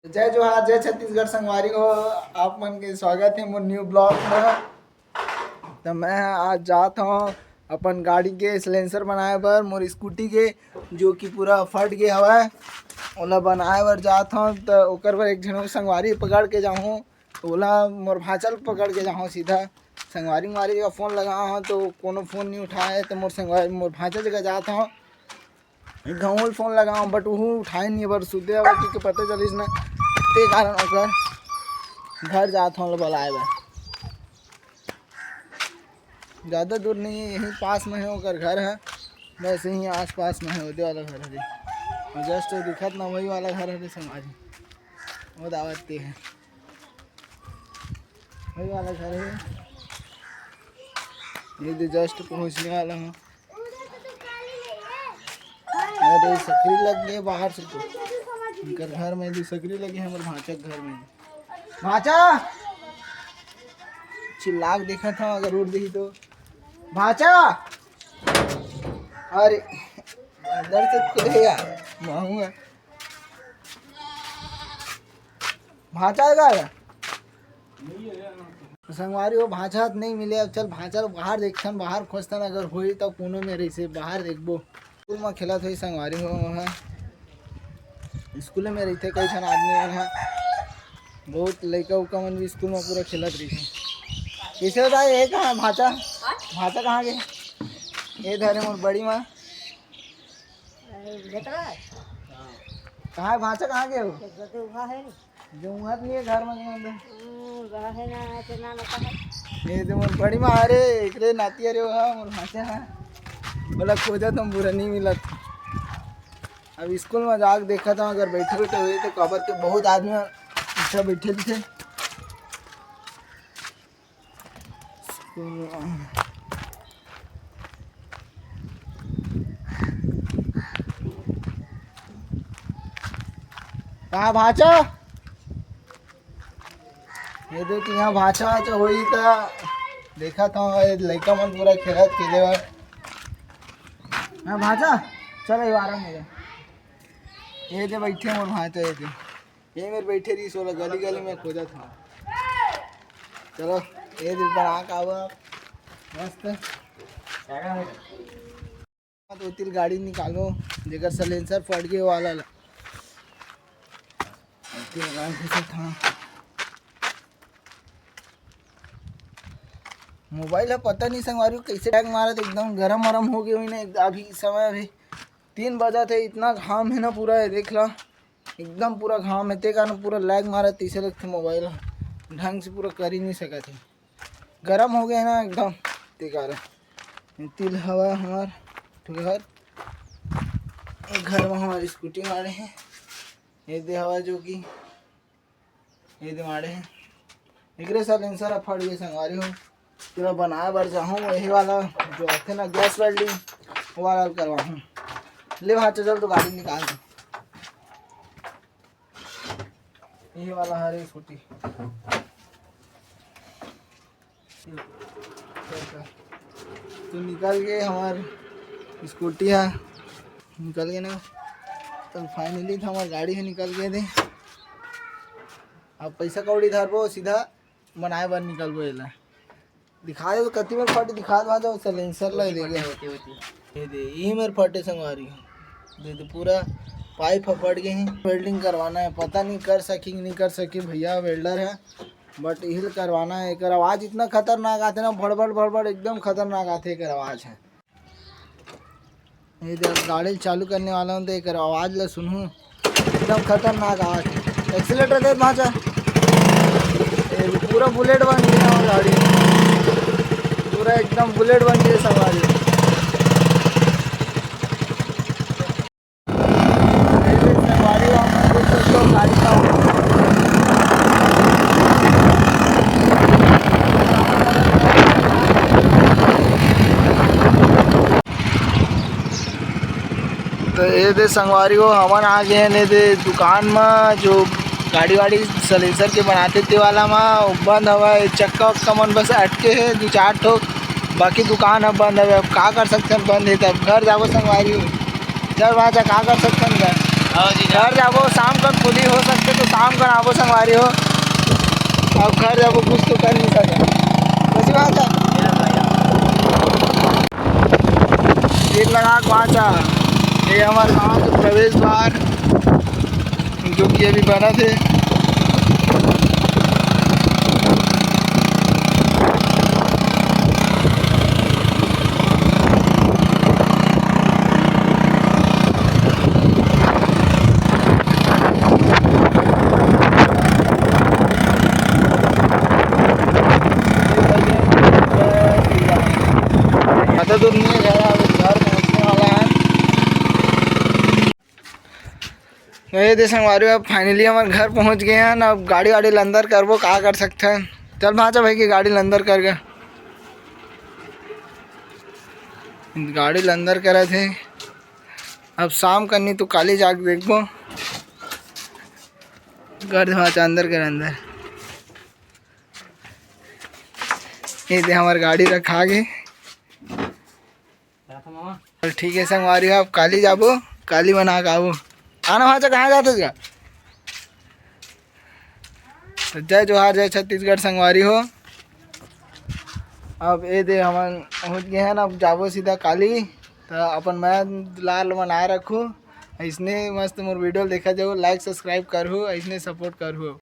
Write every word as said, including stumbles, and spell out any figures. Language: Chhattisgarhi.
जय जोहार, जय छत्तीसगढ़ संगवारी हो, आप मन के स्वागत हे मोर न्यू ब्लॉग में। तो मैं आज जात हूँ अपन गाड़ी के सिलेंसर बनाए बर, मोर स्कूटी के, जो कि पूरा फट गए हवय, ओला बनाए बर जात हूँ। तो ओकर बर एक झन संगवारी पकड़ के जाहूँ, ओला मोर भांचल पकड़ के जाहूँ सीधा। संगवारी उंगवारी जगह फोन लगाए हूँ तो कोनो फोन नहीं उठाए, तो मोर संगवारी मोर भांचल जगह जात हूँ। घांव ल फोन लगाओ, but उहू उठाए नहीं, बर सुते हवय, क्योंकि पता चलिस ना, ते कारण ओकर घर जात हूँ बलाए बर। ज़्यादा दूर नहीं है, यहीं पास में है ओकर घर है, बस यहीं आस पास में है, ओदे वाला घर हरे, जस्ट दिखत ना वही वाला घर हरे संगवारी, वो दावत ते है, वही वाला घर है। ये दे जस्ट पहुँचने वाला हूँ। अरे, सकरी लग गए बाहर से तो। इनकर घर में भी सकरी लगे हैं, हमर भांचा के घर में। भांचा! चिल्ला के देखा था, अगर उठ दी तो। भांचा! अरे, अंदर से खुले यार, महूंगा। भांचा आएगा? संगवारी हो, भांचा ह नहीं मिले। अब चल, भांचा ल बाहर देखथन, बाहर खोजथन, अगर होई त कोनो में रहिसे, बाहर देखबो। स्कूल में खेलत होई संगवारी हो, ओहा स्कूल में रहिथे, कई झन आदमी मन ह, बहुत लइका उका मन भी स्कूल में पूरा खेलत रहिथे। कैसे हो दाई, ये कहाँ भांचा? भांचा कहाँ गे? ये धरे मोर बड़ी माँ। अरे, बेटवा। कहाँ है भांचा, कहाँ गए हो? एक तो उहा है नी। जो उहा नहीं है घर में, नहीं अंदर। हम्म, रहे ना, ऐसे ना, ना कहे। ये तो मोर बड़ी माँ, अरे, एकरे नाती, अरे, वो है, मोर भांचा है। बोला, खोजा तुम पूरा नहीं मिला था। अब स्कूल में जाके देखा था, अगर बैठे बैठे हुए तो कबर के बहुत आदमी पीछे बैठे थे। कहाँ भांचा? ये देख, यहाँ भांचा वाचा होई त देखा था, ये लइका मन पूरा खेलत खेले बर। हाँ भांचा, चल, ये आराम हो जा। ये दे बैठे मोर भांचा, ये दे। ये मेरे बैठे रही सोला गली गली में खोजा था। चलो, ये दे बना के आवा। मस्त। तो तिल गाड़ी निकालो, जेकर सलेंसर फट गए वाला ला। तिल गाड़ी घुसे था। मोबाइल ह पता नहीं संगवारी हो कैसे टैग मारत, एकदम गरम वरम हो गए हुई ना। अभी समय अभी तीन बजा थे, इतना घाम है ना पूरा, ये देख ला, एकदम पूरा घाम है, ते कारण पूरा लैग मारत, तैसे लगथे मोबाइल ह ढंग से पूरा कर ही नहीं सकत है, गरम हो गया ना एकदम, ते कारण। तिल हवा हमार घर, एक घर में हमारी स्कूटी मारे हैं, ये दे हवा जो कि ये दे मारे हैं, एकरे साथ इंसर फट गए संगवारी हो। पूरा बनाए बर चाहूँ, यही वाला जो आथे ना गैस वेल्डिंग, वो वाला करवाहूँ। ले वहाँ चल, तो गाड़ी निकाल दे। यही वाला हरे स्कूटी। तो निकल गए हमार स्कूटी है, निकल गए ना। तो फाइनली तो हमार गाड़ी है निकल गए दे। अब पैसा कौड़ी धरबो, सीधा बनाए बर निकलबो एला। दिखा दे तो कति बार फटे, दिखा दे, आ जाओ, सलेंसर ला दे गए। होती, होती। ये दे, ये मेरे फटे संगवारी हो। दे दे, पूरा पाइप ह फट गए हैं, वेल्डिंग करवाना है, पता नहीं कर सकी कि नहीं कर सकी, भैया वेल्डर है, बट यही करवाना है। एकर आवाज़ इतना खतरनाक आथे ना, भड़बड़ भड़बड़ एकदम खतरनाक आथे एकर आवाज़ है। ये देख, गाड़ी चालू करने वाला हूँ तो एकर आवाज़ ला सुनहू, एकदम खतरनाक आवाज़। एक्सीलेटर दे भांचा, ये पूरा बुलेट बन गया वो गाड़ी, पूरा एकदम बुलेट बन गई सवारी। ये देख, सवारी वाला देख सकते हो, गाड़ी का तो ये दे संगवारी हो, हमन आ गए हैं ये दे दुकान में, जो गाड़ी वाड़ी सलेंसर के बनाते ते वाला में बंद हवा है, चक्का उक्का मन बस अटके है दो चार ठो, बाकी दुकान अब बंद हवे। अब का कर सकते हैं, बंद है तब घर जाबो संगवारी हो। चल भांचा, का कर सकते हैं घर। घर जाबो, शाम कन खुली, हो सकथे तो शाम कन आबो संगवारी हो। अब घर जाबो, कुछ तो कर नहीं सकत। सही बात है। गेट लगा के बाचा। ये हमर गांव के प्रवेश द्वार, जो कि अभी बनत हे। ज्यादा दूर नहीं है, घर, अब घर पहुंचने वाला है। तो ये दे संगवारी, अब finally हमर घर पहुंच गए हैं ना। अब गाड़ी वाड़ी ल अंदर करबो, का कर सकथन। चल भांचा भाई की गाड़ी ल अंदर कर गा। गाड़ी ल अंदर करत हे। अब शाम करनी तो काली जाके देखबो। कर दे भांचा अंदर कर अंदर। ये दे हमर गाड़ी रखा गे। चल ठीक है संगवारी, अब काली जाबो, काली बना के आबो। आना भांचा, कहाँ जात हस गा? तो जय जोहार, जय छत्तीसगढ़ संगवारी हो। अब ए दे हमन पहुँच गए हैं ना, अब जाबो सीधा काली। तो अपन मया दुलार ल बनाए रखू, ऐसने मस्त मोर video ल देखा जाओ, like subscribe करहू, ऐसने support करहू।